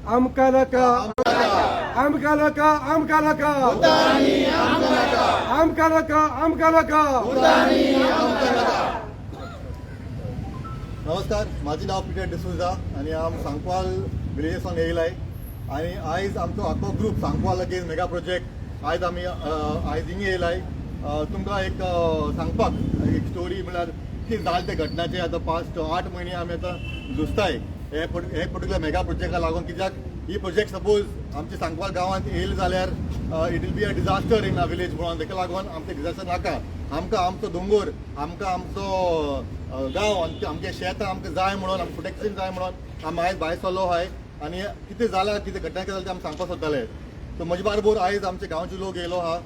आमकां नाका, आमकां नाका, आमकां नाका, आमकां नाका, आमकां नाका. नमस्कार, माझे नाव पिटर डिसोजा आणि हांव सांकवाल विलेजीसान येयलाय. आनी आयज आमचो आख्खो group Sankwal against mega project आयज आमी आयज हिंगा येयलाय तुमकां एक सांगपाक एक स्टोरी, म्हळ्यार कितें जालें तें घटनाचें. आतां पास्ट 8 म्हयने आमी आतां झुजताय हे हे पर्टिक्युलर मेगा प्रोजेक्टा लागून, कित्याक ही प्रोजेक्ट सपोज आमच्या सांकवाल गांवांत येयले जाल्यार it will be a disaster in a village म्हणून. तेका लागून आमचें डिजास्टर नाका. आमकां आमचो दोंगोर, आमकां आमचो गांव, आमचें आमचें शेत आमकां जाय म्हणून, आमकां प्रोटेक्शन जाय म्हणून आमी आयज भायर सरलो आहाय. आनी कितें जालां, कितें घटना कितें जालें तें आमी सांगपाक सोदताले. सो म्हजे बारबोर आयज आमचे गांवचे लोक येयलो आहा,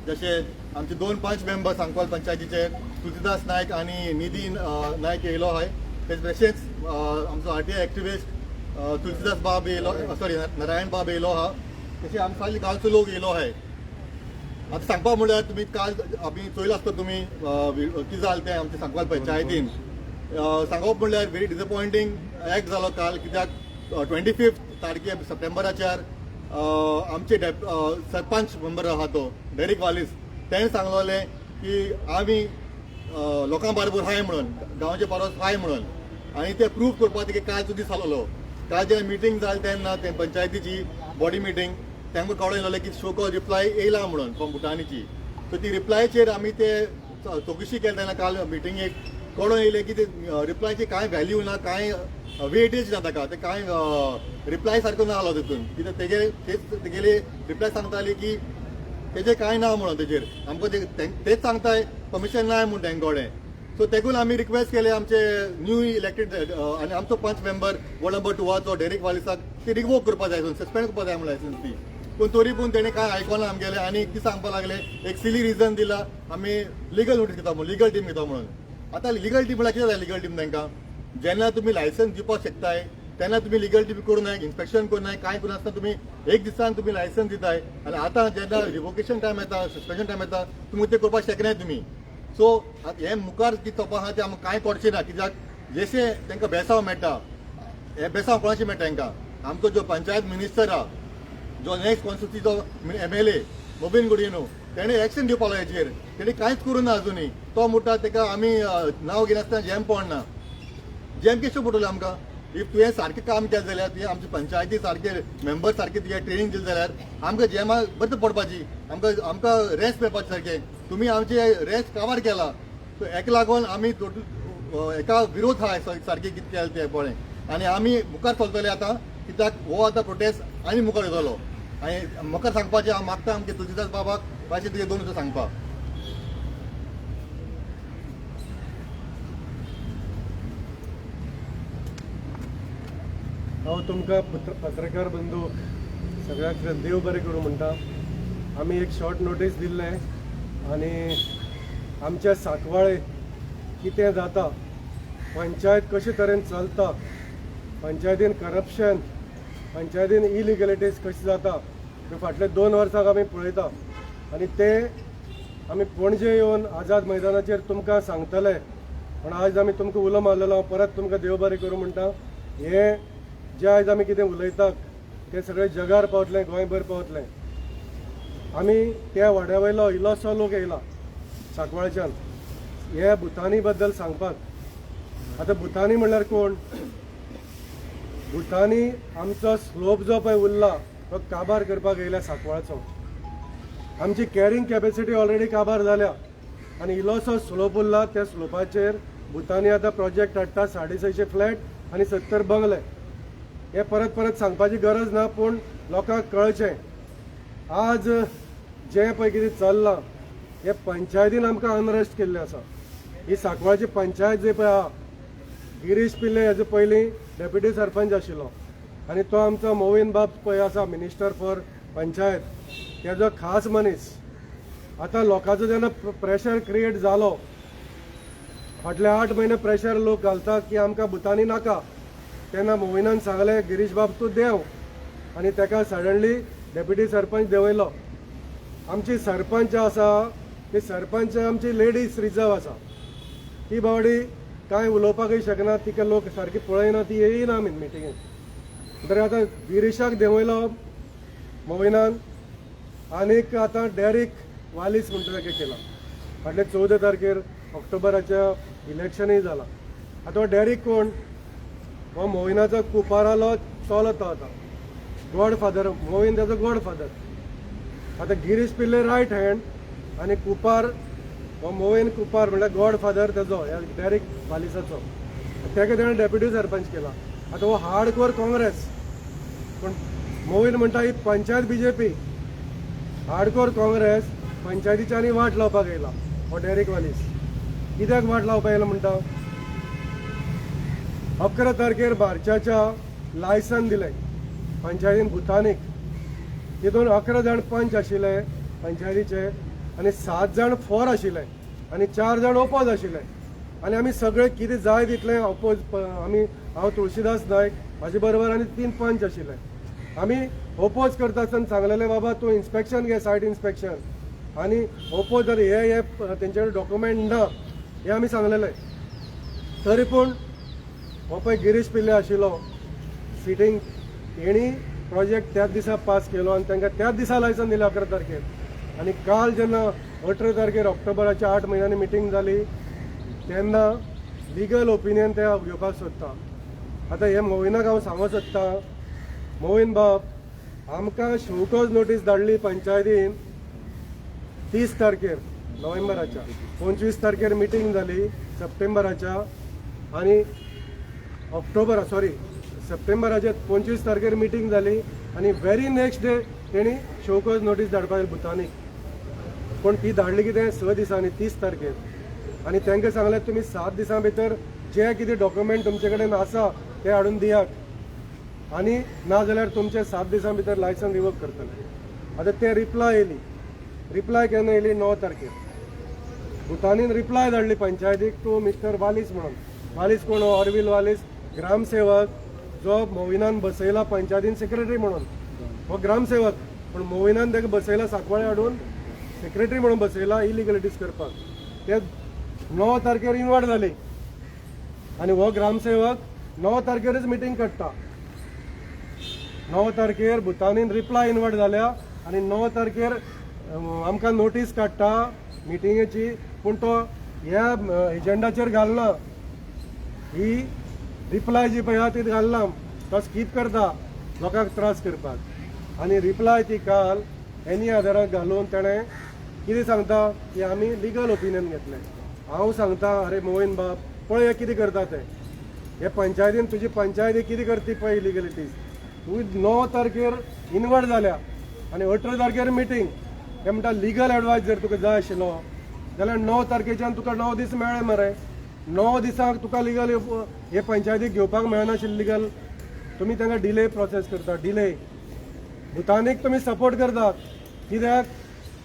जशे आमचे दोन पंच मेंबर सांकवाल पंचायतीचे, तुळसीदास नायक आनी निधी नायक येयलो आहाय. तशेंच आमचो आरटीआय एक्टिविस्ट तुळसीदास बाब येयलो, सॉरी, नारायण बाब येयलो आहा. तशें आमचे सगळे गांवचो लोक येयलो आहाय. आतां सांगपा म्हणल्यार तुमी काल आमी चोयलां आसता तुमी कितें जालें तें आमच्या सांकवाल पंचायतीन. सांगप म्हणल्यार व्हेरी डिसअपॉयंटींग एक्ट जालो काल, कित्याक 25 तारखे सप्टेंबराचेर आमचे सरपंच मेंबर आहा तो डेरिक वालीस, तेणें सांगलोलें की आमी लोकां बारबर हाय म्हणून, गांवचे बारोबर हाय म्हणून. आनी ते प्रूव करपाक तेगे काल दीस जालोलो. काल जेन्ना मिटींग जाली तेन्ना ते पंचायतीची बॉडी मिटींग, तांकां कळोन येयलें की शो कॉज रिप्लाय येयला म्हणून फ्रॉम भुटानीची. सो ती रिप्लायचेर आमी ते चवकशी केली तेन्ना काल मिटिंगेक कळोन येयलें की ते रिप्लायची कांय व्हॅल्यू ना, कांय वेटेज ना ताका. ते कांय रिप्लाय सारको ना आलो तितून, कित्याक तेगे तेच तेगेले रिप्लाय सांगताली की तेजें कांय ना म्हणून. तेजेर आमकां तेच सांगताय परमिशन नाय म्हूण तेंक कडेन. सो तेकून आमी रिक्वेस्ट केले आमचे न्यू इलेक्टेड आनी आमचो पंच मेंबर वॉर्ड नंबर 2आचो डेरिक वालिसाक ती रिवोक करपा जाय, सस्पेंड करपा जाय म्हण लायसन्स ती. पूण तरी पूण तेणें कांय आयकोना आमगेलें आनी कितें सांगपाक लागले, एक सिली रिजन दिला, आमी लिगल नोटीस घेता म्हणून, लिगल टीम घेता म्हणून. आतां लिगल टीम म्हळ्यार कितें जाय लिगल टीम तांकां? जेन्ना तुमी लायसन्स दिवपाक शकताय तेन्ना तुमी लिगल टीम करूं नाय, इन्स्पेक्शन करूं नाय, कांय करूं नासतना तुमी एक दिसान तुमी लायसन्स दिताय आनी आतां जेन्ना रिवोकेशन टायम येता, सस्पेन्शन टायम येता, तुमी तें करपाक शकनाय तुमी. सो आतां हें मुखार कितें चोवपा आहा तें आमकां कांय कळचें ना, कित्याक जशें तांकां बेसांव मेळटा, हें बेसांव कोणाचें मेळटा तांकां? आमचो जो पंचायत मिनिस्टर आहा, जो नेक्स्ट कॉन्स्टिट्युन्सीचो एमएलए मोबीन गुडिनो, तेणें एक्शन घेवपाक हेचेर. तेणें कांयच करूं ना अजुनूय. तो म्हणटा तेका आमी नांव घेनासतना जेम पडना. जेम कशें पडटलें आमकां? If तुवें सारकें काम केलें जाल्यार, तुवें आमची पंचायती सारके मेंबर सारके तुगे ट्रेनींग दिलें जाल्यार आमकां जेमा बरें पडपाची, आमकां रेस्ट मेळपाचें सारकें. तुमी आमचे रेस्ट काबार केला. सो हेका लागून आमी टोटल हेका विरोध आहा सारकें कितें केलें तें पळय. आनी आमी मुखार चलतले आतां, कित्याक हो आतां प्रोटेस्ट आनी मुखार वयतलो. आनी मुखार सांगपाचें हांव मागता आमचे तुळसीदास बाबाक मातशें तुगे दोन उतरां सांगपाक. हांव तुमकां पत्रकार बंधू सगळ्याक देव बरें करूं म्हणटा. आमी एक शॉर्ट नोटीस दिल्लें आनी आमच्या सांकवाळे कितें जाता, पंचायत कशे तरेन चलता, पंचायतीन करप्शन, पंचायतीन इलिगलिटीज कशें जाता तें फाटले 2 वर्सांक आमी पळयता. आनी ते आमी पणजे येवन आझाद मैदानाचेर तुमकां सांगतले. पण आज आमी तुमकां उलो मारलेलो. परत तुमकां देव बरें करूं म्हणटा. हे जे आयज आमी कितें उलयतात तें सगळें जगार पावतलें, गोंयभर पावतलें. आमी त्या वाड्या वयलो इल्लोसो लोक येयला सांकवाळच्यान हे भुतानी बद्दल सांगपाक. आतां भुतानी म्हणल्यार कोण? भुतानी आमचो स्लोप जो पळय उरला तो काबार करपाक येयला सांकवाळचो. आमची कॅरिंग कॅपॅसिटी ऑलरेडी काबार जाल्या आनी इल्लोसो स्लोप उरला. त्या स्लोपाचेर भुतानी आतां प्रोजेक्ट हाडटा, 650 फ्लॅट आनी 70 बंगले. हे परत परत सांगपाची गरज ना, पूण लोकांक कळचें. आज जें पळय कितें चल्लां हे पंचायतीन आमकां अनरेस्ट केल्लें आसा. ही सांकवाळची पंचायत जी पळय आहा, गिरीश पिल्ले हेजे पयलीं डेप्युटी सरपंच आशिल्लो आनी तो आमचो मोविन बाब पळय आसा मिनिस्टर फॉर पंचायत, तेजो खास मनीस. आतां लोकांचो जेन्ना प्रेशर क्रिएट जालो, फाटले 8 म्हयने प्रेशर लोक घालतात की आमकां भुतानी नाका, तेन्ना मोविनान सांगलें, गिरीश बाब तूं देंव, आनी ताका सडनली डेप्युटी सरपंच देंवयलो. आमची सरपंच आसा ती सरपंच आमची लेडीज रिजर्व आसा. ती बावडी कांय उलोवपाकय शकना, तिका लोक सारकी पळयना, ती येयना मिटिंगेक. म्हणटकीर आतां गिरीशाक देंवयलो मोविनान आनीक आतां डॅरीक वालीस म्हणटा ताका केला. फाटले 14 तारखेर ऑक्टोबराच्या इलेक्शनूय जाला. आतां हो डॅरीक कोण? हो मोविनाचो कुपारालो चलो तो आतां गॉड फादर, मोविन ताचो गॉड फादर. आतां गिरीश पिल्ले रायट हँड आनी कुपार हो मोविन कुपार म्हणल्यार गॉड फादर ताजो, ह्या डॅरीक वालिसाचो. ताका ताणें डेप्युटी सरपंच केला. आतां हो हार्ड कोर काँग्रेस, पूण मोविन म्हणटा ही panchayat B J P. Hardcore Congress पंचायतीच्या आनी वाट लावपाक येयला हो डॅरीक वालीस. कित्याक वाट लावपाक येयला म्हणटा? 11 तारखेर मार्चाच्या लायसन दिलें पंचायतीन भुतानीक. तितून 11 जाण पंच आशिल्ले पंचायतीचे आनी 7 जाण फॉर आशिल्ले आनी 4 जाण ओपोज आशिल्ले. आनी आमी सगळे कितें जाय तितलें ओपोज आमी, हांव तुळशीदास नायक म्हाजे बरोबर आनी 3 पंच आशिल्ले. आमी ओपोज करता आसतना सांगलेलें, बाबा तूं इन्स्पेक्शन घे, सायट इन्स्पेक्शन, आनी ओपोज जर हे हे तेंचे कडेन डॉक्युमेंट ना हें आमी सांगलेलें. तरी पूण हो पळय गिरीश पिल्ले आशिल्लो सिटींग, तेणी प्रोजेक्ट त्याच दिसा पास केलो आनी तांकां त्याच दिसा लायसन दिलें 11 तारखेर. आनी काल जेन्ना 18 तारखेर ऑक्टोबराच्या 8 म्हयन्यांनी मिटींग जाली तेन्ना लिगल ओपिनियन ते घेवपाक सोदता. आतां हे मोविनाक हांव सांगूंक सोदतां, मोविन बाब, आमकां शोकॉज नोटीस धाडली पंचायतीन 30 तारखेर नोव्हेंबराच्या, 25 तारखेर मिटींग जाली सप्टेंबराच्या आनी ऑक्टोबर सॉरी सप्टेंबराच्या 25 तारखेर मिटींग जाली आनी व्हेरी नेक्स्ट डे तेणी शोकॉज नोटीस धाडपाक भुतानीक. पूण ती धाडली कितें 6 दिसांनी 30 तारखेर. आनी तांकां सांगलें तुमी 7 दिसां भितर जे कितें डॉक्युमेंट तुमचे कडेन आसा ते हाडून दियात आनी ना जाल्यार तुमचे 7 दिसां भितर लायसन रिवोक करतले. आतां ते रिप्लाय येयली, रिप्लाय केन्ना येयली 9 तारखेर. भुतानीन रिप्लाय धाडली पंचायतीक टू मिस्टर वालीस म्हणून. वालीस कोण? ऑरवील वालीस, ग्रामसेवक जो मोविनान बसयला पंचायतीन सेक्रेटरी म्हणून. हो ग्रामसेवक, पूण मोविनान ताका बसयला सांकवाळे हाडून सेक्रेटरी म्हणून बसयला इलिगलिटीज करपाक. ते 9 तारखेर इनवर्ट जाली आनी हो ग्रामसेवक 9 तारखेरच मिटींग काडटा. 9 तारखेर भुतानीन रिप्लाय इनवर्ट जाल्या आनी 9 तारखेर आमकां नोटीस काडटा मिटिंगेची, पूण तो ह्या एजंडाचेर घालना. ही रिप्लाय जी पळय आहा ती घालना, तो स्कीप करता लोकांक त्रास करपाक. आनी रिप्लाय ती काल एनी आदाराक घालून ताणें कितें सांगता की आमी लिगल ओपिनियन घेतलें. हांव सांगता, अरे मोविन बाब, पळय हे कितें करता ते, हे पंचायतीन तुजी पंचायती कितें करती पळय इलिगलिटीज. तूं 9 तारखेर इनवर्ट जाल्या आनी 18 तारखेर मिटींग. ते म्हणटा लिगल एडवायस जर तुका जाय आशिल्लो जाल्यार 9 तारखेच्यान तुका 9 दीस मेळ्ळे मरे. 9 दिसांक तुका लिगल हे पंचायतीक घेवपाक मेळनाशिल्लें लिगल. तुमी तांकां डिले प्रोसेस करता, डिले. भुतानीक तुमी सपोर्ट करतात कित्याक?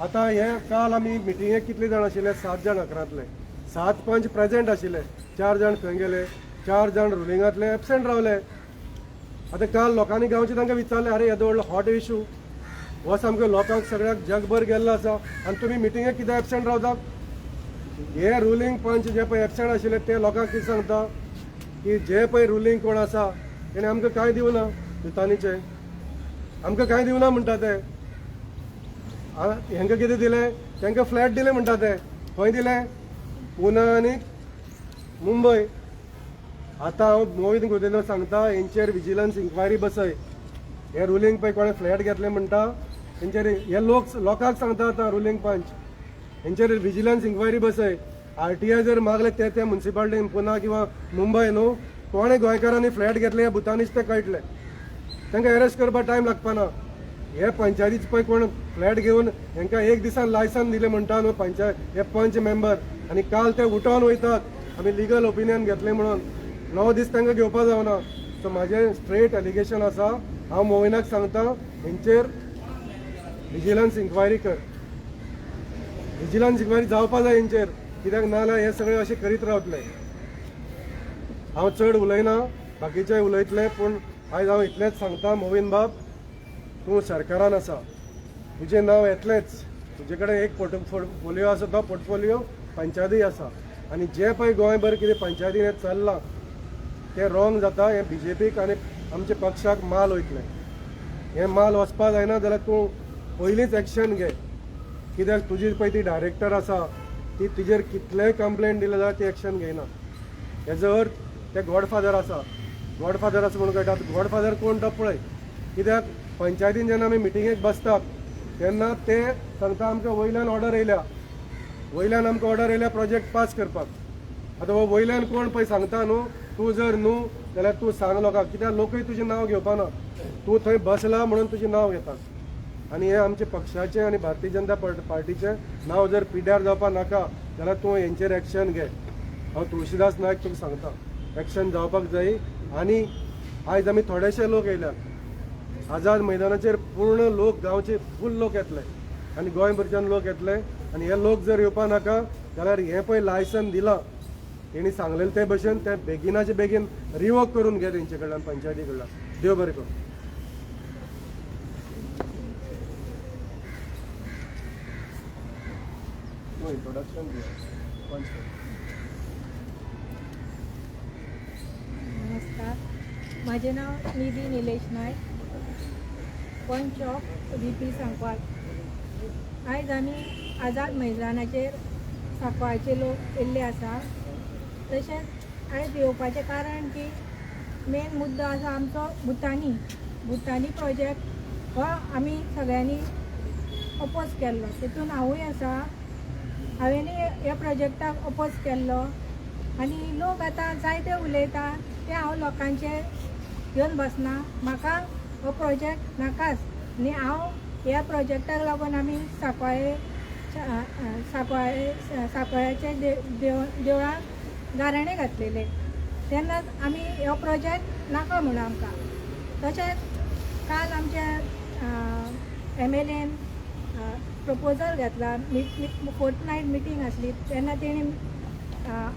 आतां हे काल आमी मिटिंगेक कितले जाण आशिल्ले? 7 जाण, 11तले 7 पंच प्रेजेंट आशिल्ले. 4 जाण खंय गेले? 4 जाण रुलिंगांतले एबसेंट रावले. आतां काल लोकांनी गांवचे तांकां विचारलें, अरे येदो व्हडलो हॉट इशू हो सामको लोकांक सगळ्याक जगभर गेल्लो आसा आनी तुमी मिटिंगेक कित्याक एबसेंट रावतात? हे रुलींग पंच जे पळय एबसेंट आशिल्ले ते लोकांक कितें सांगता की जे पळय रुलींग कोण आसा तेणें आमकां कांय दिवना, भुतानीचे आमकां कांय दिवना म्हणटा ते. हेंकां कितें दिलें? तांकां फ्लॅट दिले म्हणटा ते. खंय दिले? पुना आनी मुंबय. आतां हांव मोहित गोदेलो सांगता, हेंचेर विजिलन्स इन्क्वायरी बसय. हे रुलींग पळय कोणें फ्लॅट घेतले म्हणटा हेंचेर, हे लोक लोकांक सांगता आतां रुलींग पंच हेंचेर विजिलन्स इन्क्वायरी बसय. आरटीआय जर मागले ते त्या मुन्सिपालिटीन पुना किंवा मुंबय न्हू कोणें गोंयकारांनी फ्लॅट घेतले हे भुतानीच ते कळटले. तांकां अरेस्ट करपाक टायम लागपाना. हे पंचायतीच पळय कोण फ्लॅट घेवन हेंकां एक दिसान लायसन दिलें म्हणटा न्हू पंचायत हे पंच मेंबर, आनी काल ते उठोन वयतात आमी लिगल ओपिनियन घेतलें म्हणून. 9 दीस तांकां घेवपा जावना. सो म्हाजें स्ट्रेट एलिगेशन आसा, हांव मोविनाक सांगता हेंचेर विजिलन्स इन्क्वायरी कर. विजिलन्स इन्क्वायरी जावपा जाय हेंचेर, कित्याक ना जाल्यार हे सगळे अशें करीत रावतले. हांव चड उलयना, बाकीचे उलयतले, पूण आयज हांव इतलेंच सांगता, मोविन बाब तूं सरकारान आसा, तुजें नांव येतलेंच. तुजे कडेन एक पोर्टफोलियो आसा, तो पोर्टफोलियो पंचायती आसा आनी जें पळय गोंयभर कितें पंचायतीन हें चल्लां तें रॉंग जाता. हें बीजेपीक आनी आमच्या पक्षाक माल वयतलें. हें माल वचपा जायना जाल्यार तूं पयलींच एक्शन घे, कित्याक तुजी पळय ती डायरेक्टर आसा ती तुजेर कितलेय कंप्लेन दिले जाल्यार ती एक्शन घेयना. हेजो अर्थ ते गॉडफादर आसा, गॉडफादर आसा म्हणून कळटा. गॉडफादर कोण तो पळय, कित्याक पंचायतीन जेन्ना आमी मिटिंगेक बसतात तेन्ना ते सांगता आमकां वयल्यान ऑर्डर येयल्या, वयल्यान आमकां ऑर्डर येयल्या प्रोजेक्ट पास करपाक. आतां हो वयल्यान कोण पळय सांगता न्हू, तूं जर न्हू जाल्यार तूं सांग लोकांक, कित्याक लोकूय तुजें नांव घेवपा ना, तूं थंय बसला म्हणून तुजें नांव घेता. आनी हें आमच्या पक्षाचें आनी भारतीय जनता पार्टीचें नांव जर पिड्ड्यार जावपा नाका जाल्यार तूं हेंचेर एक्शन घे. हांव तुळशीदास नायक तुका सांगता, एक्शन जावपाक जाय. आनी आयज आमी थोडेशे लोक येयल्यात आझाद मैदानाचेर, पूर्ण लोक गांवचे फूल लोक येतले आनी गोंयभरच्यान लोक येतले. आनी हे लोक जर येवपा नाका जाल्यार हें पळय लायसन दिलां तेणी सांगलेलें ते भशेन तें बेगिनाचे बेगीन रिवोक करून घे तेंचे कडल्यान, पंचायती कडल्यान. देव बरें करूं. इंट्रोडक्शन दिया. नमस्कार, माझे नाव निधी निलेश नायक, पंच ऑफ व्ही पी सांकवाळ. आयज आमी आझाद मैदानाचेर सांकवाळचे लोक येयल्ले आसा. तशेंच आयज येवपाचें कारण की मेन मुद्दो आसा आमचो भुतानी भुतानी प्रोजेक्ट हो आमी सगळ्यांनी अपोज केल्लो. तितून हांवूय आसा, हांवेंनूय ह्या प्रोजेक्टाक अपोज केल्लो. आनी लोक आतां जायते उलयता ते हांव लोकांचे घेवन बसना. म्हाका हो प्रोजेक्ट नाकाच. आनी हांव ह्या प्रोजेक्टाक लागून आमी सांकवाळे सांकवाळे सांकवाळ्याचे देवळाक गाराणें घातलेलें, तेन्नाच आमी हो प्रोजेक्ट नाका म्हणून आमकां. तशेंच काल आमच्या एमएलएन प्रपोजल घातला, फोर्थ नायट मिटींग आसली तेन्ना तेणी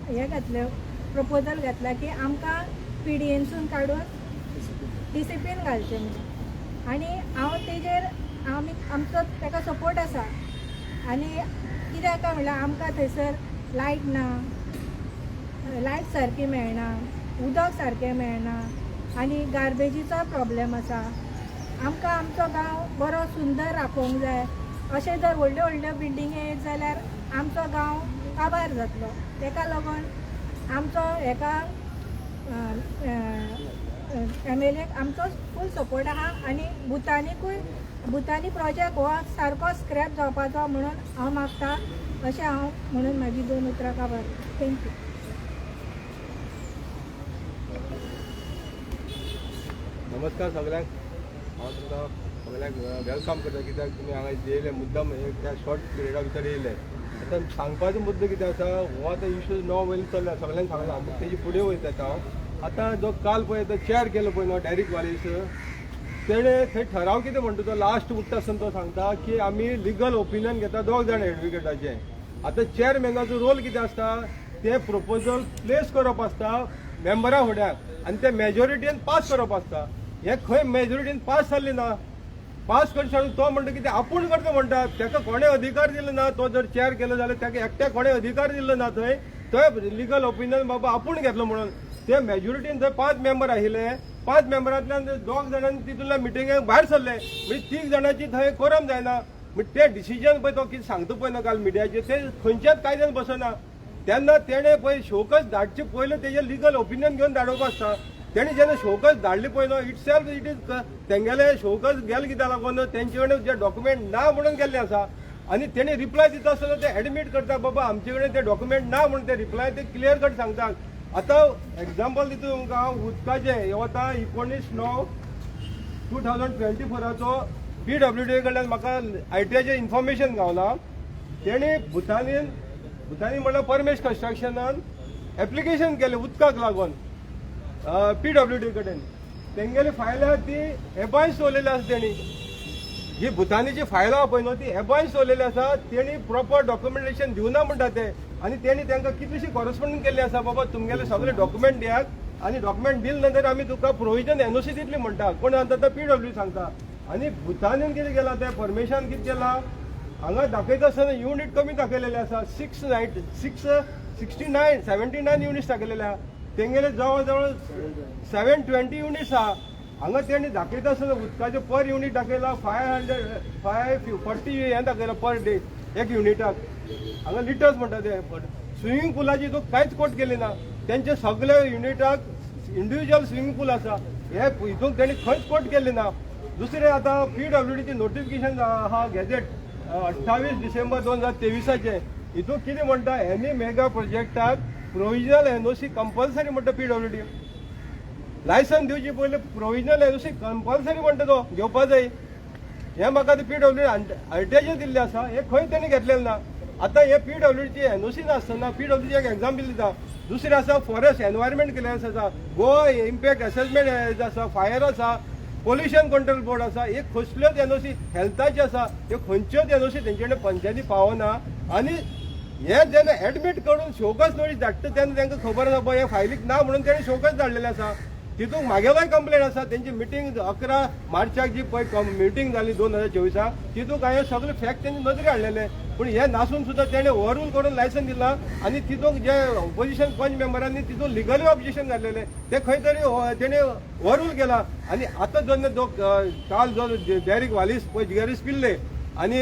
हें घातलें, प्रपोजल घातला की आमकां पीडीएनसून काडून डीसीपीन घालचें म्हणून. आनी हांव तेजेर आमी आमचो ताका सपोर्ट आसा. आनी कित्याक काय म्हणल्यार आमकां थंयसर लायट ना, लायट सारकी मेळना, उदक सारकें मेळना आनी गार्बेजीचो प्रॉब्लेम आसा. आमकां आमचो गांव बरो सुंदर राखोवंक जाय. अशें जर व्हडल्यो व्हडल्यो बिल्डिंगे येत जाल्यार आमचो गांव काबार जातलो. तेका लागून आमचो हेका एमएलएक आमचो फूल सपोर्ट आहा. आनी भुतानीकूय भुतानी प्रोजेक्ट हो सारको स्क्रॅप जावपाचो म्हणून हांव मागता. अशें हांव म्हणून म्हाजी दोन उतरां काबार. Thank you. नमस्कार सगळ्यांक. हांव तुमकां सगळ्यांक welcome करता, कित्याक तुमी हांगा येयले मुद्दम हे त्या शॉर्ट पिरियडा भितर येयले. आतां सांगपाचो मुद्दो कितें आसा, हो आतां इशू नवो वयलो चल्ला, सगळ्यांक सांगला, तेजी फुडें वयता हांव. आतां जो काल पळय तो चॅर केलो पळय न्हू डॅरीक वालीस, तेणें थंय ठराव कितें म्हणटा, तो लास्ट उठ्ठा आसतना तो सांगता की आमी लिगल ओपिनियन घेता दोग जाण एडवोकेटाचे. आतां चेअरमॅनाचो रोल कितें आसता, ते प्रपोजल प्लेस करप आसता मेंबरा फुड्याक आनी ते मेजॉरिटीन पास करप आसता. हें खंय मेजॉरिटीन पास जाल्लें ना. पास करचे सांगून तो म्हणटा कितें आपूण करता म्हणटा, ताका कोणें अधिकार दिलो ना. तो जर चेअर केलो जाल्यार ताका एकट्याक कोणें अधिकार दिलो ना. थंय थंय लिगल ओपिनियन बाबा आपूण घेतलो म्हणून ते मेजॉरिटीन थंय पांच मेंबर आशिल्ले, पांच मेंबरांतल्यान दोग जाणांनी तितूंतल्या मिटिंगेक भायर सरले, म्हणजे तीग जाणांची थंय कोरम जायना. म्हणजे ते डिसिजन पळय तो कितें सांगता पळय ना काल मिडियाचेर, ते खंयच्याच कायद्यान बसना. तेन्ना तेणें पळय शोकच धाडचे पयलें तेजें लिगल ओपिनियन घेवन धाडोवप आसता. तेणें जेन्ना शोकच धाडले पळय न्हू, it self it is तेंगेले शोकच गेले कित्याक लागून तेंचे कडेन जे डॉक्युमेंट ना म्हणून गेल्ले आसा. आनी तेणी रिप्लाय दिता आसतना ते एडमीट करता बाबा आमचे कडेन ते डॉक्युमेंट ना म्हणून, ते रिप्लाय ते क्लियर कट सांगतात. आतां एग्जाम्पल दिता तुमकां हांव उदकाचें. हे आतां 19/9/2024चो पीडब्ल्यूडी कडल्यान म्हाका आयटीआयचें इन्फॉर्मेशन गावलां. तेणी भुतानीन, भुतानी म्हणल्यार परमेश कन्स्ट्रक्शनान एप्लिकेशन केलें उदकाक लागून पीडब्ल्यूडी कडेन. तेंगेली फायल आहा ती एबायन्स दवरलेली आसा. तेणी जी भुतानीची फायल आहा पळय न्हू, ती एबायन्स दवरलेली आसा. तेणी प्रॉपर डॉक्युमेंटेशन दिवना म्हणटा ते. आनी तेणी तांकां कितलीशी कॉरस्पॉन्डन्स केल्ली आसा, बाबा तुमगेले सगळे डॉक्युमेंट दियात आनी डॉक्युमेंट दिले नंतर आमी तुका प्रोविजन एनओसी दितली म्हणटा. कोण सांगता तो पीडब्ल्यू सांगता. आनी भुतानीन कितें केलां, तें परमेशान कितें केलां, हांगा दाखयता आसतना युनीट कमी दाखयलेले आसा. Six nine six sixty nine 79 units दाखयलेले आहा. तेंगेले जवळ जवळ 720 युनिट्स आहा. हांगा तेणी दाखयता आसतना उदकाचें पर युनीट दाखयला 500, 540 हें दाखयलां पर डे एक युनिटाक. हांगा लिटर्स म्हणटा ते. स्विमींग पुलाची तो कांयच कोट केली ना. तेंचे सगळे युनिटाक इंडिविज्युअल स्विमींग पूल आसा, हे हितून तेणी खंयच कोट केल्ली ना. दुसरें, आतां पीडब्ल्यूडीची नोटिफिकेशन आहा, गॅझेट 28 डिसेंबर 2023आचें. हितून कितें म्हणटा? एनी मेगा प्रोजेक्टाक प्रोविजनल एनओसी कंपल्सरी म्हणटा. पीडब्ल्यूडी लायसन दिवचे पयलीं प्रोविजनल एनओसी कंपल्सरी म्हणटा, तो घेवपा जाय. हें म्हाका ते पीडब्ल्यू आरटीआयचेर दिल्लें आसा. हें खंय तेणी घेतलेलें ना. आतां हे पीडब्ल्यूडीची एनओसी नासतना पीडब्ल्यूडी एक एग्जाम्पल दिता. दुसरें आसा, फॉरेस्ट एनवायरमेंट क्लियरन्स आसा, गोवा इम्पॅक्ट असेसमेंट आसा, फायर आसा, पोल्युशन कंट्रोल बोर्ड आसा. हे कसल्योच एनओसी, हेल्थाचे आसा, ह्यो खंयच्योच एनओसी तेंचे कडेन पंचायती पावना. आनी हे जेन्ना एडमीट करून शोकॉज नोटीस धाडटा तेन्ना तांकां खबर आसा हे फायलीक ना म्हणून तेणी शोकॉज धाडलेलें आसा. तितूंत म्हागेलोय कंप्लेन आसा. तेंची मिटींग 11 मार्चाक जी पळय मिटींग जाली 2024आक, तितूंत हांवें सगळे फॅक्ट तेंचे नदरे हाडलेले. पूण हे नासून सुद्दां तेणें ओवररूल करून लायसन दिलां. आनी तितूंत जे ओपोजिशन पंच मेंबरांनी तितूंत लिगली ऑब्जेक्शन घातलेलें, ते खंय तरी तेणें ओवररूल केला. आनी आतां जेन्ना जो काल जो डेरीक वालीस पळय, गिरीश पिल्ले आनी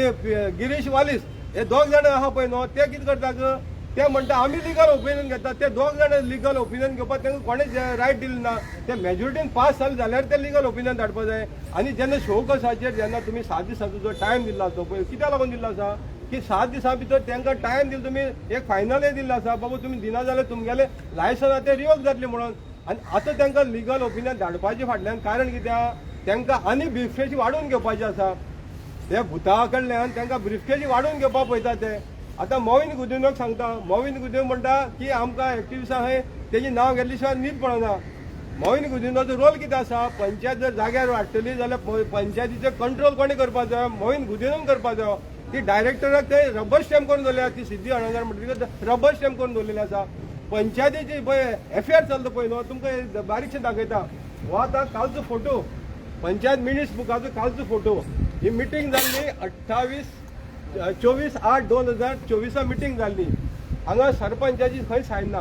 गिरीश वालीस हे दोग जाण आहा पळय न्हू, ते कितें करता? ते म्हणटा आमी लिगल ओपिनियन घेता. ते दोग जाण लिगल ओपिनियन घेवपाक तांकां कोणेच रायट दिले ना. ते मेजॉरिटीन पास जाले जाल्यार ते लिगल ओपिनियन धाडपा जाय. आनी जेन्ना शो कॉजाचेर जेन्ना तुमी 7 दिसांचो जो टायम दिल्लो आसा पळय, कित्याक लागून दिल्लो आसा की 7 दिसां भितर तांकां टायम दिलो, तुमी एक फायनल दिल्लो आसा, बाबा तुमी दिना जाल्यार तुमगेले लायसन आहा ते रिवोक जातले म्हणून. आनी आतां तांकां लिगल ओपिनियन धाडपाचें फाटल्यान कारण कित्याक? तांकां आनी ब्रिफकेसी वाडोवन घेवपाची आसा. ते भुता कडल्यान तांकां ब्रिफकेसी वाडोवन घेवपाक पळयता ते. आतां मोविन गुदिनोक सांगता, मोविन गुदिनो म्हणटा की आमकां एक्टिविस्ट आहाय, तेजें नांव घेतले शिवाय न्हीद पडना. मोविन गुदिनोचो रोल कितें आसा? पंचायत जर जाग्यार हाडटली जाल्यार पंचायतीचें कंट्रोल कोणें करपाक जाय? मोविन गुदिनोन करपाक जायो. ती डायरेक्टराक ते रबर स्टॅम्प करून दवरल्या. ती सिद्धी हळर्णकार म्हणटा, रबर स्टॅम्प करून दवरलेली आसा. पंचायतीची पळय एफआयआर चलता पळय न्हू, तुमकां बारीकशें दाखयता. हो आतां कालचो फोटो, पंचायत मिनिट्स बुकाचो कालचो फोटो. ही मिटींग जाल्ली 28, 24/8/2024 मिटींग जाल्ली. हांगा सरपंचाची खंय सायन ना.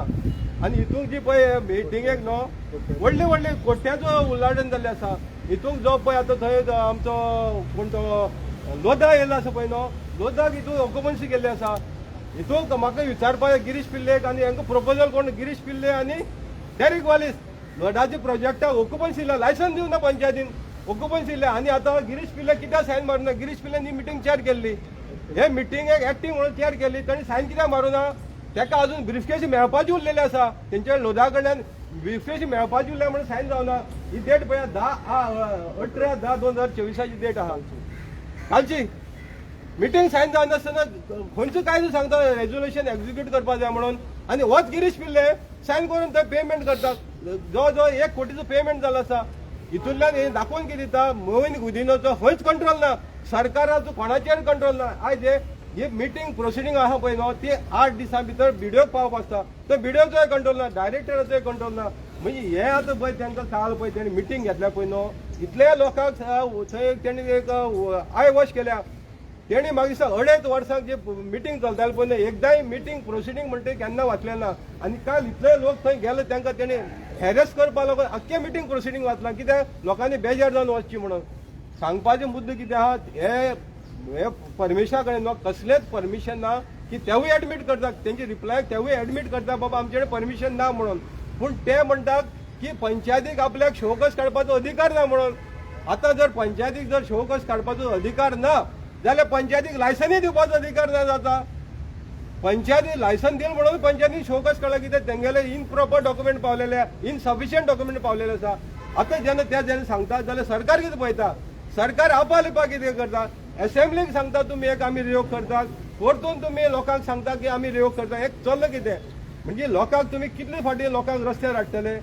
आनी हितूंक जी पळय मिटिंगेक न्हू व्हडले व्हडले कोट्याचो उल्लाडण जाल्लें आसा. हितूंक जो पळय आतां थंय आमचो कोण तो लोधा येयलो आसा पळय न्हू, लोधाक हितून ऑक्युपन्सी केल्ली आसा. हितूंक म्हाका विचारपाक गिरीश पिल्लेक आनी हांकां प्रपोजल कोण? गिरीश पिल्ले आनी डेरीक वालीस. लोडाचे प्रोजेक्टाक ऑक्युपन्सी लायसन दिवना पंचायतीन, ऑक्युपन्सी इल्लें. आनी आतां गिरीश पिल्ले कित्याक सायन मारुना? गिरीश पिल्ल्यान ही मिटींग चेअर केल्ली. हे मिटिंगेक एक्टींग म्हणून चेअर केल्ली, तांणी सायन कित्याक मारुना? ताका अजून ब्रिफकेसी मेळपाची उरलेली आसा. तेंच्या लोधा कडल्यान ब्रिफकेसी मेळपाची उरल्या म्हणून सायन जावना. ही डेट पळया, 18/10/2024आची डेट आहा कालची. मिटींग सायन जायनासतना खंयचो कायदो सांगता रेजोल्युशन एक्झिक्यूट करपाक जाय म्हणून? आनी होच गिरीश पिल्ले सायन करून थंय पेमेंट करता. जवळ जवळ 1 कोटीचो पेमेंट जालो आसा. हितूंतल्यान हे दाखोवन कितें दिता? मोविन गुदिनोचो खंयच कंट्रोल ना, सरकाराचो कोणाचेर कंट्रोल ना. आयज हे ही मिटींग प्रोसिडींग आहा पळय न्हू, ती 8 दिसां भितर बिडिओक पावप आसता. तो बिडिओचोय कंट्रोल ना, डायरेक्टराचोय कंट्रोल ना. म्हणजे हे आतां पळय तांकां काल पळय तेणी मिटींग घेतल्या पळय न्हू, इतले लोकांक थंय तेणी एक I wash केल्या. तेणी म्हाका दिसता अडेच वर्सांक जे मिटींग चलताले पळय न्हू, एकदांय मिटींग प्रोसिडींग म्हणटा केन्ना वाचलें ना. आनी काल इतले लोक थंय गेले, तांकां तेणी हॅरेस करपाक लागून आख्खें मिटींग प्रोसिडींग वाचलां. कित्याक? लोकांनी बेजार जावन वचची म्हणून. सांगपाचे मुद्दो कितें आहा, हे हे परमिशना कडेन न्हू कसलेंच परमिशन ना की तेवूय एडमीट करतात. तेंचे रिप्लाय तेवूय एडमीट करता, बाबा आमचे कडेन परमिशन ना म्हणून. पूण ते म्हणटात की पंचायतीक आपल्याक शोकॉज काडपाचो अधिकार ना म्हणून. आतां जर पंचायतीक जर शोकॉज काडपाचो अधिकार ना जाल्यार पंचायतीक लायसनूय दिवपाचो अधिकार ना जाता. पंचायती लायसन दिल म्हणून पंचायतीन शोकॉज काडला. कित्याक? तेंगेले इनप्रॉपर डॉक्युमेंट पावलेले, इनसफिशियंट डॉक्युमेंट पावलेले आसा. आतां जेन्ना ते जेन्ना सांगता जाल्यार सरकार कितें पळयता? सरकार आपालिपा कितें करता? एसेंब्लीक सांगता तुमी एक आमी रिवोक करतात, परतून तुमी लोकांक सांगता की आमी रिवोक करता. एक चल्लां कितें? म्हणजे लोकांक तुमी कितले फावटी लोकांक रस्त्यार हाडटले?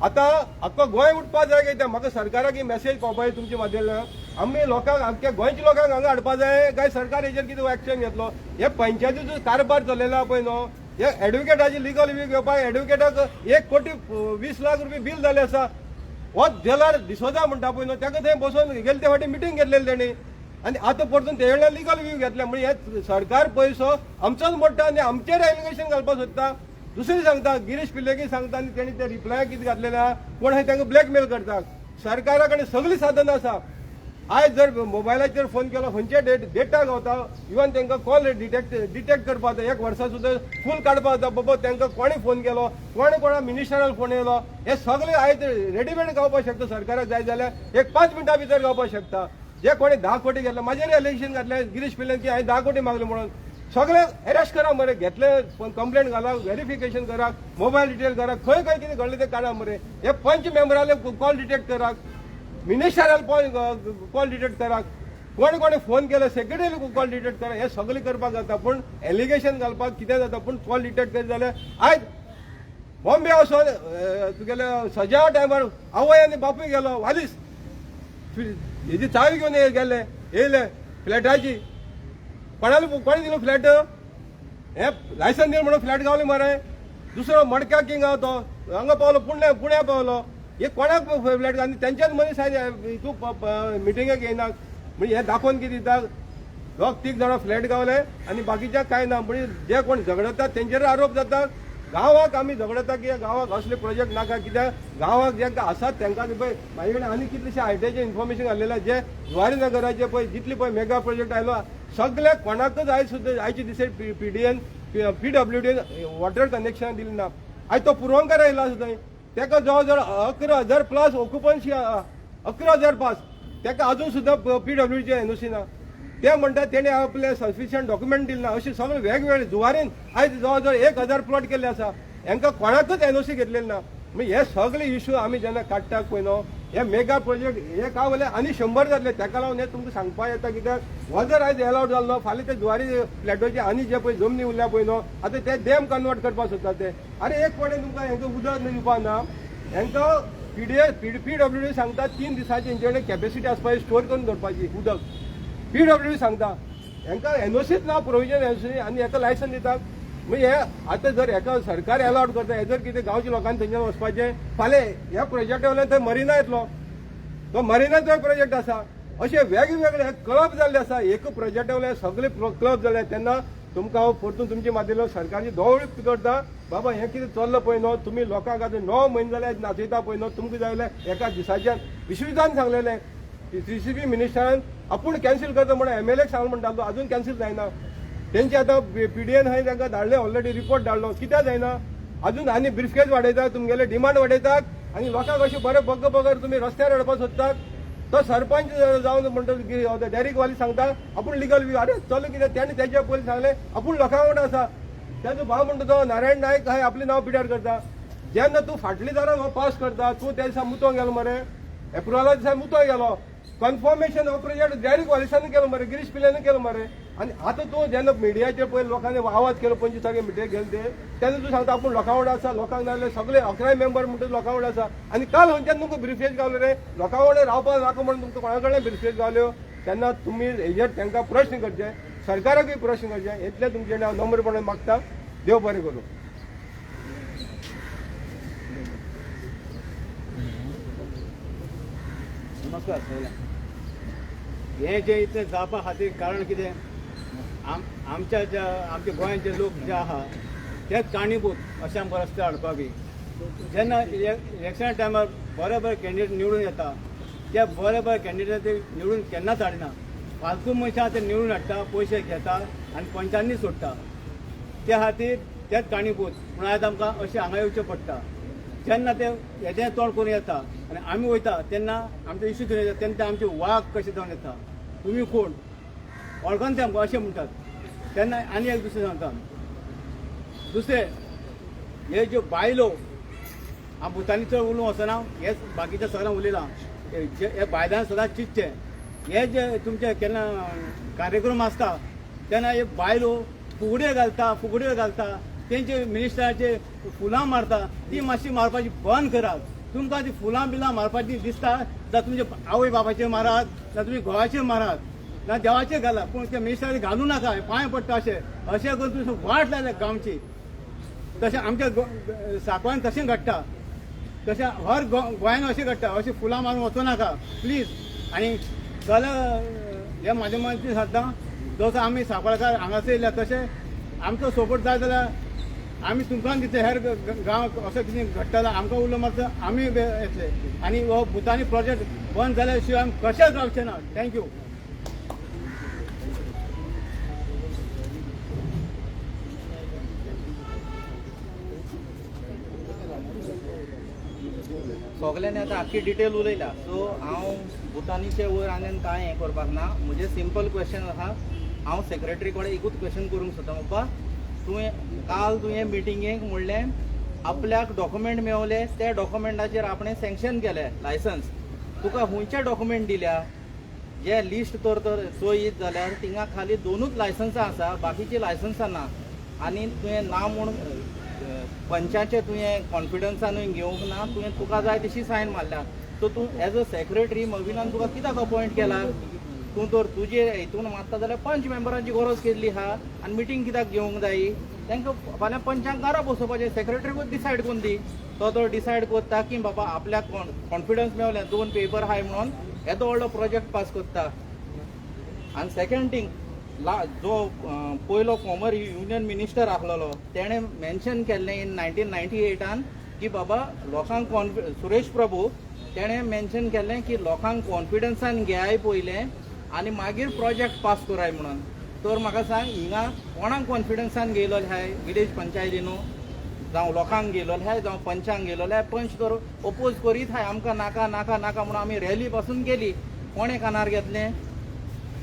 आतां आख्खो गोंय उठपा जाय कितें? म्हाका सरकाराक ही मेसेज पावपा जाय तुमच्या माध्यमांतल्यान. आमी लोकांक, आख्ख्या गोंयच्या लोकांक हांगा हाडपा जाय काय सरकार हेजेर कितें एक्शन घेतलो? हे पंचायतीचो कारभार चलयला पळय न्हू, हे एडवोकेटाची लिगल व्यू घेवपाक एडवोकेटाक 1 कोटी 20 लाख रुपये बील जालें आसा. हो जेलार डिसोजा म्हणटा पळय न्हू, ताका थंय बसोवन गेले ते फावटी मिटींग घेतलेली तेणी आनी आतां परतून ते वेळार लिगल व्यू घेतले. म्हणजे हे सरकार पयसो आमचोच मोडटा आनी आमचेर एलिगेशन घालपाक सोदता. दुसरी सांगता, गिरीश पिल्लेकी सांगता आनी तेणी ते रिप्लाय कितें घातलेले आहा, कोण आहा तांकां ब्लॅकमेल करतात. सरकारा कडेन सगळीं साधनां आसा. आयज जर मोबायलाचेर फोन केलो खंयचे डेटा गावता, इवन तांकां कॉल डिटेक्ट करपाक जाता. एक वर्सा सुद्दां फूल काडपाक जाता, बाबा तांकां कोणे फोन केलो, कोणे कोणा मिनिस्टरान फोन येयलो, हे सगळे आयज रेडीमेड गावपाक शकता. सरकाराक जाय जाल्यार एक 5 मिनटां भितर गावपाक शकता. जे कोणी 10 कोटी घेतले, म्हाजेर एलिगेशन घातले गिरीश पिल्लेन की हांवें 10 कोटी मागले म्हणून, सगळे अरेस्ट करा मरे, घेतले कंप्लेंट घाला, व्हेरिफिकेशन करा, मोबायल डिटेल करा, खंय खंय कितें घडलें तें काडा मरे. हे पंच मेंबराले कॉल डिटेक्ट करा, मिनिस्टराले कॉल डिटेक्ट करा, कोणे कोणे फोन केले सेक्रेटरी कॉल डिटेक्ट करा. हे सगळें करपाक जाता, पूण एलिगेशन घालपाक कितें जाता, पूण कॉल डिटेक्ट करीत जाल्यार आयज बॉम्बे वचोन तुगेले सजा टायमार आवय आनी बापूय गेलो वालीस हेजी चावी घेवन गेले येयले फ्लॅटाची. कोणाले कोणे दिलो फ्लॅट, हे लायसन दिलें म्हणून फ्लॅट गावले मरे. दुसरो मडक्या किंग आहा तो हांगा पावलो, पुण्या पावलो. हे कोणाक फ्लॅट आनी तेंच्याच मनीस आयज हितू मिटिंगेक येयना. म्हणजे हे दाखोवन कितें दिता, दोग तीग जाणां फ्लॅट गावले आनी बाकीच्या कांय ना. म्हणजे जे कोण झगडतात तेंचेर आरोप जाता. गांवाक आमी झगडता की गांवाक असले प्रोजेक्ट नाका, कित्याक गांवाक जेंका आसात तेंकां पळय म्हाजे कडेन आनी कितलेशे आयटीआयचे इन्फॉर्मेशन घाल्लेलें, जे जुवारी नगराचे पळय जितले पळय मेगा प्रोजेक्ट आयलो सगळे कोणाकच आयज सुद्दां आयचे दिसे PDN PWDN water connection दिलें ना. आयज तो पुरवणकार आयला सुद्दां तेका जवळ जवळ 11,000 प्लस ऑक्युपन्सी, 11,000 पास, तेका अजून सुद्दां पीडब्ल्यूडीचे एनओसी ना. ते म्हणटात तेणे आपले सफिशियंट डॉक्युमेंट दिले ना. अशें सगळे वेगवेगळे जुवारीन आयज जवळ जवळ 1,000 प्लॉट केल्ले आसा, हेंकां कोणाकच एनओसी घेतलेली ना. म्हणजे हे सगळे इशू आमी जेन्ना काडटा पळय न्हू, हे मेगा प्रोजेक्ट हे काय जालें आनी 100 जातले. तेका लागून हें तुमकां सांगपाक येता, कित्याक हो जर आयज एलावड जालो न्हू, फाल्यां ते जुवारी फ्लॅटाचे आनी जे पळय जमनी उरल्या पळय न्हू, आतां ते डॅम कन्वर्ट करपाक सोदता ते. आरे एक कडेन तुमकां हेंकां उदक दिवपाक ना, हेंकां पीडीए पीडब्ल्यूडी सांगता 3 दिसांची हेंचे कडेन कॅपेसिटी आसपाची स्टोर करून दवरपाची उदक. पीडब्ल्यूडी सांगता हेंकां एनओसीच ना, प्रोविजन एनओसी, आनी हेका लायसन दितात. म्हणजे हे आतां जर हेका सरकार एलावड करता, हे जर कितें गांवच्या लोकांनी थंयच्यान वचपाचें, फाल्यां ह्या प्रोजेक्टा वयल्यान थंय मरिना येतलो, तो मरिनाचो प्रोजेक्ट आसा. अशे वेगवेगळे क्लब जाल्ले आसा, एक प्रोजेक्टा वयल्यान सगळे क्लब जाले. तेन्ना तुमकां हांव परतून तुमचे माध्यमांतल्यान सरकारची दोवळी करता, बाबा हें कितें चल्लां पळय न्हू, तुमी लोकांक आतां 9 म्हयने जाले नाचयता पळय न्हू, तुमकां जाय जाल्यार एका दिसाच्यान विश्वजितान सांगलेलें सीसीबी मिनिस्टरान आपूण कॅन्सील करता म्हणून एमएलएक सांग म्हणटालो, अजून कॅन्सील जायना. तेंचे आतां पीडीएन हांवें तांकां धाडले ऑलरेडी रिपोर्ट धाडलो, कित्याक जायना अजून? आनी ब्रिफकेस वाडयतात, तुमगेले डिमांड वाडयतात आनी लोकांक अशें बरें बग्ग बगर तुमी रस्त्यार हाडपाक सोदतात. तो सरपंच जावन म्हणटा डेरीक वाली सांगता आपूण लिगल व्यू. अरे चल कितें तेणें तेज्या पयलीं सांगलें आपूण लोकां वांगडा आसा. तेजो भाव म्हणटा तो नारायण नायक हय आपलें नांव पिड्यार करता. जेन्ना तूं फाटल्या दारान हो पास करता, तूं त्या दिसा मुतोंक गेलो मरे, एप्रिला दिसा मुतोंक गेलो, कन्फर्मेशन हो प्रोजेक्ट डेरीक वालिसान केलो मरे, गिरीश पिल्ल्यान केलो मरे. आनी आतां तूं जेन्ना मिडियाचेर पयलीं लोकांनी आवाज केलो 25 तारखे मिटिंगेक गेले ते, तेन्ना तूं सांगता आपूण लोकां वांगडा आसा, लोकांक नाजाल्यार सगळे 11 मेंबर म्हणटा लोकां वांगडा आसा. आनी काल खंयच्यान तुमकां ब्रिफकेस गावले रे, लोकां वांगडा रावपाक नाका म्हणून तुमकां कोणा कडल्यान ब्रिफकेस गावल्यो? तेन्ना तुमी हेजेर तांकां प्रश्न करचे, सरकाराकूय प्रश्न करचे. इतलें तुमचे हांव नम्रपणान मागता. देव बरें करूं. नमस्कार सगळ्यांक. हें जें इतलें जावपा खातीर कारण कितें, आमच्या ज्या आमच्या गोंयांत जे लोक जे आहा तेच कारणीभूत अशें आमकां रस्त्यार हाडपाक बी. जेन्ना इलेक्शना टायमार बरे बरे कॅन्डिडेट निवडून येता, ते बरे बरे कॅन्डिडेट ते निवडून केन्नाच हाडिना. फालतू मनशां ते निवडून हाडटा, पयशे घेता आनी पंचांनी सोडटा. त्या खातीर तेच कारणीभूत म्हणून आयज आमकां अशें हांगा येवचें पडटा. जेन्ना ते हेजें तोंड करून येता आनी आमी वयता तेन्ना आमचे इश्यू घेवन येता, तेन्ना ते आमचे वाग कशे जावन येता, तुमी कोण वळखन ते आमकां अशें म्हणटात. तेन्ना आनी एक दुसरें सांगता, दुसरें हे ज्यो बायलो, हांव भुतांनी चड उलोवंक वचना, हे बाकीच्या सगळ्यां उलयलां. हे बायलां सदांच चिंतचें, हे जे तुमचे केन्ना कार्यक्रम आसता तेन्ना हे बायलो फुगड्यो घालता, फुगड्यो घालता, तेंचे मिनिस्टराचे फुलां मारता, ती मातशी मारपाची बंद करात. तुमकां ती फुलां बिलां मारपाची दिसता जाल्यार तुमचे आवय बापाचेर मारात, ना तुमी घोवाचेर मारात, ना देवाचेर घाला, पूण त्या मिनिस्टराचेर घालूं नाका, पांय पडटा. अशें अशें करून तुमी वाट लायल्या गांवची. तशें आमच्या सांकवान तशें घडटा, तशें हर गोंयान अशें घडटा. अशें फुलां मारून वचूं नाका प्लीज. आनी सगळ्या ह्या माध्यमांतल्यान सांगता, जसो आमी सांकवाळकार हांगासर येयल्या तशें आमचो सपोर्ट जाय जाल्यार आमी तुमकां दितले हेर गांव असो कितें घडटा जाल्यार आमकां उलो मारता आमी येतले आनी हो भुतानी प्रोजेक्ट बंद जाल्या शिवाय आमी कशेंच रावचे ना. Thank you. सगल्यांनी आतां आख्खी डिटेल उलयल्या. सो हांव भुतानीचे वयर आनी कांय हें करपाक ना. म्हजें सिंपल क्वेश्चन आसा, हांव सेक्रेटरी कडेन एकूच क्वेश्चन करूंक सोदता. बाबा तुवें काल तुवें मिटिंगेक म्हणलें आपल्याक डॉक्युमेंट मेवले, त्या डॉक्युमेंटाचेर आपणें सँक्शन केलें लायसन्स. तुका खंयचे डॉक्युमेंट दिल्या? जे लिस्ट तर तर चोयीत जाल्यार थिंगा खाली दोनूच लायसन्सां आसा, बाकीचीं लायसन्सां ना. आनी तुवें ना म्हूण पंचाचें तुवें कॉन्फिडन्सानूय घेवंक ना, तुवें तुका जाय तशी सायन मारल्या. सो तूं एज अ सेक्रेटरी मविनान तुका कित्याक अपॉयंट केला? तूं तर तुजे हितून मारता जाल्यार पंच मेंबरांची गरज केल्ली आहा आनी मिटींग कित्याक घेवंक जायी? तांकां फाल्यां पंचांक घरा बसोवपाचें, सेक्रेटरीकूच डिसायड करून दी. तो तर डिसायड करता की बाबा आपल्याक कॉन्फिडन्स मेवलें दोन पेपर आहाय म्हणून येदो व्हडलो प्रोजेक्ट पास करता. आनी सेकंड थींग, जो पयलो फॉर्मर युनियन मिनिस्टर आसलेलो तेणें मेन्शन केल्लें इन 1998 की बाबा लोकांक सुरेश प्रभू तेणें मेन्शन केल्लें की लोकांक कॉन्फिडन्सान घेयाय पयलें आनी मागीर प्रोजेक्ट पास कराय म्हणून. तर म्हाका सांग हिंगा कोणाक कॉन्फिडन्सान घेयलोले आहाय? विलेज पंचायतीनू जावं लोकांक घेयलोले आहाय, जावं पंचांक घेयलोले आहाय. पंच तर ओपोज करीत आहाय आमकां नाका नाका नाका म्हणून आमी रॅली पासून केली, कोणें कानार घेतलें?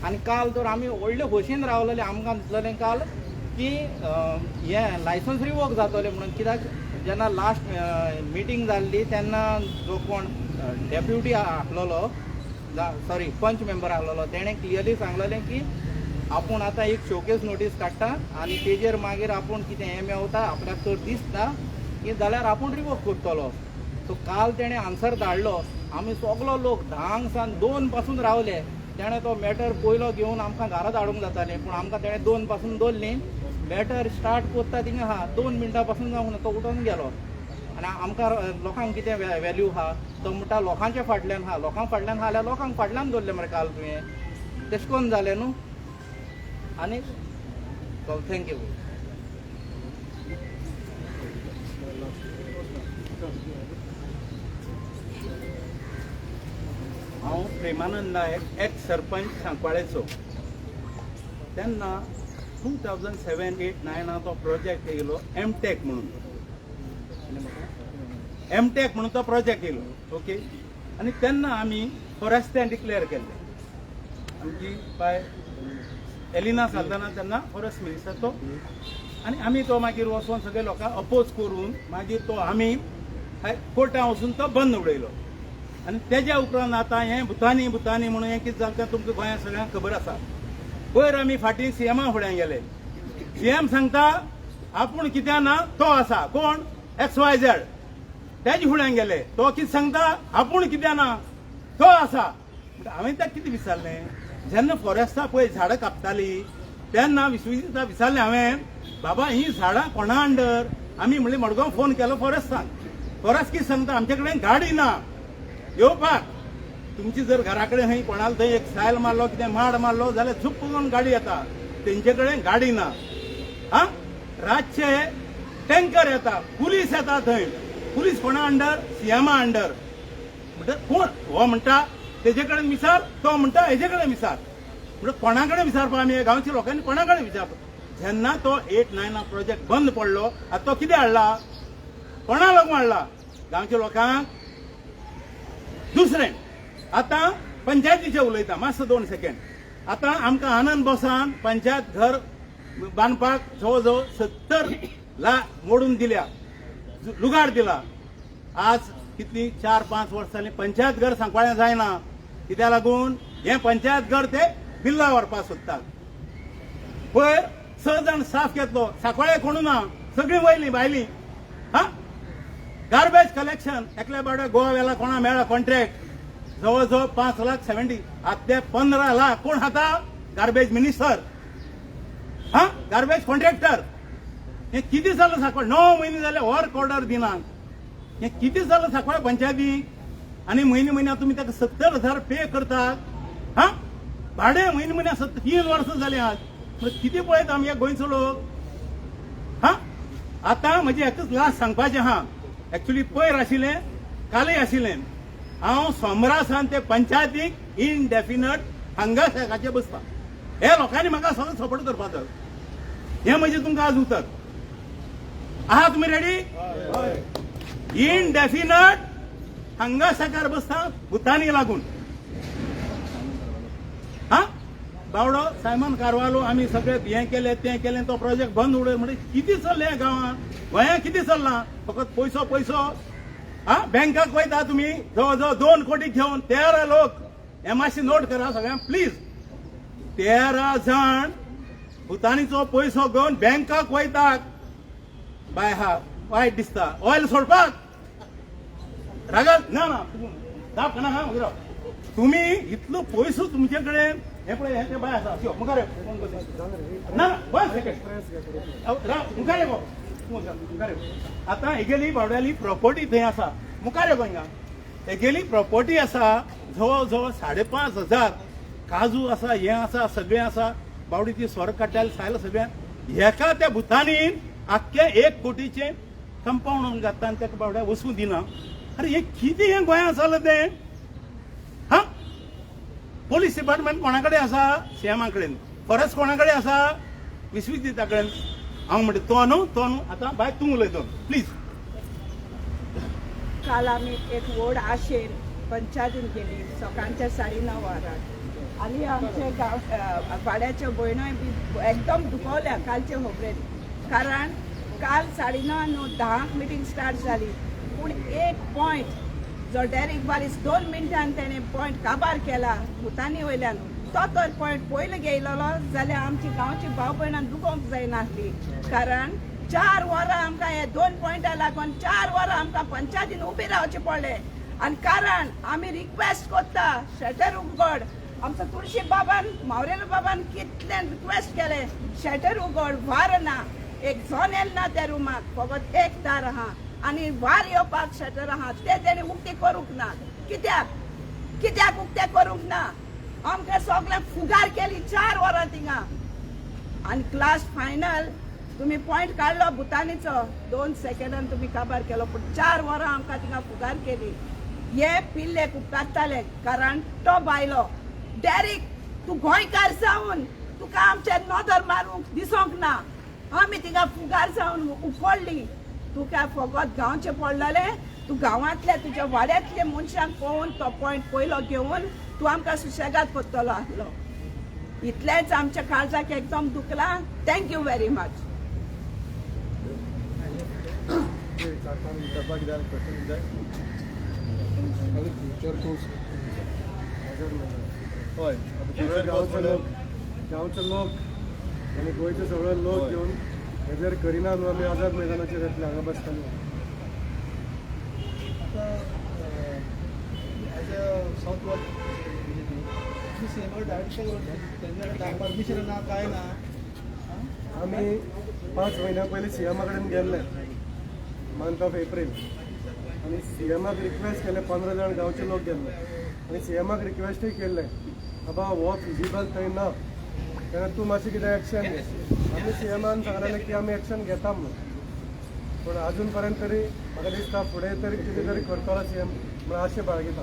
आनी काल तर आमी व्हडले खोशयेन रावलेले, आमकां दिसलेलें काल की हें लायसन्स रिवोक जातलें म्हणून. कित्याक जेन्ना लास्ट मिटींग जाल्ली तेन्ना जो कोण डेप्युटी आसलेलो, सॉरी पंच मेंबर आसलेलो, तेणें क्लियरली सांगलेलें की आपूण आतां एक शोकेस नोटीस काडटा आनी तेजेर मागीर आपूण कितें हें मेवता आपल्याक तर दिसता की जाल्यार आपूण रिवोक करतलो. सो काल तेणें आन्सर धाडलो, आमी सगलो लोक 10 सावन 2 पासून रावले. तेणें तो मॅटर पयलो घेवन आमकां घरा धाडूंक जातालें, पूण आमकां तेणें 2 पासून दवरली. मॅटर स्टार्ट करता थिंगा आहा 2 मिनटां पासून जावंक ना, तो उठून गेलो. आनी आमकां लोकांक कितें वेल्यू आहा? तो म्हणटा लोकांच्या फाटल्यान आहा, लोकां फाटल्यान आहा जाल्यार लोकांक फाटल्यान दवरलें मरे काल तुवें, तशें करून जालें न्हू. आनी thank you. हांव प्रेमानंद नायक, एक्स सरपंच सांकवाळेचो. तेन्ना 2007, 8, 9 तो प्रोजेक्ट येयलो एमटेक म्हणून, एमटेक म्हणून तो प्रोजेक्ट येयलो. ओके, आनी तेन्ना आमी फॉरेस्टां डिक्लेअर केल्लें. आमची बाय एलिना साल्दाना तेन्ना फॉरेस्ट मिनिस्टर तो, आनी आमी तो मागीर वचोन सगळे लोकांक अपोज करून मागीर तो आमी कोर्टां वचून तो बंद उडयलो. आनी तेज्या उपरांत आतां हें भुतानी भुतानी म्हणून हें कितें जालें तें तुमकां गोंयांत सगळ्यांक खबर आसा. पयर आमी फाटीं सीएमा फुड्यान गेले, सीएम सांगता आपूण कित्याक ना तो आसा कोण XYZ, तेजे फुड्यान गेले, तो कितें सांगता आपूण कित्याक ना तो आसा. हांवें ताका कितें विचारलें, जेन्ना फॉरेस्टा पळय झाडां कापताली तेन्ना विश्वजिता विचारलें हांवें, बाबा ही झाडां कोणा अंडर? आमी म्हणलें मडगांव फोन केलो फॉरेस्टान, फॉरेस्ट कितें सांगता आमचे कडेन गाडी ना येवपाक, तुमची जर घरा कडेन खंय कोणाक थंय एक सायल मारलो कितें माड मारलो जाल्यार झुप्प करून गाडी येता, तेंचे कडेन गाडी ना. हा, रातचे टँकर येता, पुलीस येता थंय, पुलीस कोणा अंडर? सीएमा अंडर. म्हणटा कोण हो म्हणटा तेजे कडेन विचार, तो म्हणटा हेजे कडेन विचार, म्हणजे कोणा कडेन विचारपा आमी गांवच्या लोकांनी कोणा कडेन विचारपा? जेन्ना तो 8, 9 प्रोजेक्ट बंद पडलो, आतां तो कितें हाडला, कोणा लागून हाडला? गांवच्या लोकांक. दुसरें आतां पंचायतीचें उलयता मातसो 2 सेकंड. आतां आमकां आनंद बोसान पंचायत घर बांदपाक जवळ जवळ 70 लाख मोडून दिल्या, लुगाड दिला. आज कितली 4-5 वर्सां जालीं पंचायत घर सांकवाळ्यां जायना, कित्याक लागून हें पंचायत घर ते बिल्ला व्हरपाक सोदतात. पयर 6 जाण स्टाफ घेतलो, सांकवाळे कोणू ना, सगळीं वयलीं भायलीं. हा, गार्बेज कलेक्शन एकल्या बाबड्या गोवा वेला कोणा मेळ्ळा कॉन्ट्रॅक्ट जवळ जवळ 5 लाख 70, आतां ते 15 लाख कोण खाता? गार्बेज मिनिस्टर, हा गार्बेज कॉन्ट्रॅक्टर. हें कितें जालां सांकवाळ? 9 म्हयने जाले वर्क ऑर्डर दिना. हें कितें जालां सांकवाळ पंचायतीक? आनी म्हयने म्हयन्या तुमी ताका 70,000 पे करतात. हा, भाडें म्हयने म्हयन्या 3 वर्सां जालीं आज. कितें पळयता आमी ह्या गोंयचो लोक? हा, आतां म्हजें एकच लास्ट सांगपाचें आहा. एक्चुली पयर आशिल्लें, कालय आशिल्लें, हांव सोमरा सावन ते पंचायतीक इनडेफिनट हांगा शेकाचे बसता. हे लोकांनी म्हाका सगळें सपोर्ट करपाचो, हें म्हजें तुमकां आज उतर आहा. तुमी रेडी? इनडेफिनट हांगा शेकार बसता भुतानी लागून. हा बावडो सायमन कार्वालो आमी सगळे हें केलें तें केलें, तो प्रोजेक्ट बंद उडय. म्हणजे कितें चल्लें गांवांत, गोंयांत कितें चल्लां? फकत पयसो पयसो. हा बँकाक वयता तुमी जवळ जवळ 2 कोटी घेवन 13 लोक, हे मातशें नोट करा सगळ्यांक प्लीज. 13 जाण भुतानीचो पयसो घेवन बँकाक वयतात. बाय हा वायट दिसता ऑयल सोडपाक रागात ना ना दाब ना. हा तुमी इतलो पयसो तुमचे कडेन, हे पळय हे बाय आसा मुखार ना वन सेकंड मुखार यो मुखार. आतां हेगेली बावड्याली प्रॉपर्टी थंय आसा, मुखार यो हिंगा. हेगेली प्रॉपर्टी आसा जवळ जवळ 5,500 काजू आसा, हें आसा, सगळें आसा. बावडी ती स्वर काडटाली सायल सगळ्यां हेका त्या भुतानी आख्खें 1 कोटीचें कंपाऊंड घातता आनी ताका बावड्या वचूं दिना. अरे हें कितें हें गोंयांत चल्लां तें? हा पोलीस डिपार्टमेंट कोणा कडेन आसा? सीएमा कडेन. फॉरेस्ट कोणा कडेन आसा? विश्वजिता कडेन. हांव म्हणटा तो न्हू तो न्हू. आतां बाय तूं उलयतो प्लीज. काल आमी एक व्हड आशेन पंचायतीन गेली सकाळच्या 9:30 वरार आनी आमचे गांव वाड्याच्यो भयणोय बी एकदम दुखवल्या कालचे खबरेन. कारण काल 9:30 न्हू 10 मिटींग स्टार्ट जाली, पूण एक पॉयंट जो डेरिक बालीस 2 मिनटान तेणें पॉयंट काबार केला भुतानी वयल्यान, तो तर पॉयंट पयलो घेयलेलो जाल्यार आमची गांवची भाव भयणां दुखोवंक जायनासली. कारण 4 वरां आमकां हे 2 पॉयंटा लागून 4 वरां आमकां पंचायतीन उबी रावचें पडलें. आनी कारण आमी रिक्वेस्ट करता शटर उगड, आमचो तुळशी बाबान मावरेलो बाबान कितलें रिक्वेस्ट केलें शटर उगड, वार ना, एक जनेल ना त्या रुमाक, फकत एक दार आहा आनी वार येवपाक शटर आहा, ते तेणी उक्ती करूंक ना. कित्याक कित्याक उक्ते करूंक ना? आमकां सगळ्यांक फुगार केली 4 वरां थिंगा. आनी क्लास फायनल तुमी पॉयंट काडलो भुतानीचो, 2 सेकेंडान तुमी काबार केलो, पूण 4 वरां आमकां थिंगा फुगार केली. हे पिल्लेक उपकारताले कारण तो बायलो डेरीक तूं गोंयकार जावन तुका आमचे नदर मारूंक दिसोंक ना. आमी थिंगा फुगार जावन उखडली. तुका फकत गांवचें पडलेलें, तूं गांवांतल्या तुज्या वाड्यांतल्या मनशांक पळोवन तो पॉयंट पयलो घेवन तूं आमकां सुशेगाद करतलो आसलो. इतलेंच आमच्या काळजाक एकदम दुखलां. Thank you very much. हय गांवचो लोक आनी गोंयचे सगळे लोक घेवन हेजेर करिना न्हू आमी आझाद मैदानाचेर येतले हांगा बसतले. As a south Goa BJP direction तेंच्या परमिशन ना काय ना. आमी 5 म्हयन्या पयलीं सीएमा कडेन गेल्ले मंथ ऑफ एप्रील आनी सीएमाक रिक्वेस्ट केले, 15 जाण गांवचे लोक गेल्ले आनी सीएमाक रिक्वेस्टूय केल्ले बाबा हो फिजिबल थंय ना, तेन्ना तूं मातशें कितें एक्शन घे. आमी सीएमान सांगलेलें की आमी एक्शन घेता म्हणून, पूण आजून पर्यंत तरी म्हाका दिसता फुडें तरी कितें तरी करतलो सीएम म्हणून आशे बाळगिता.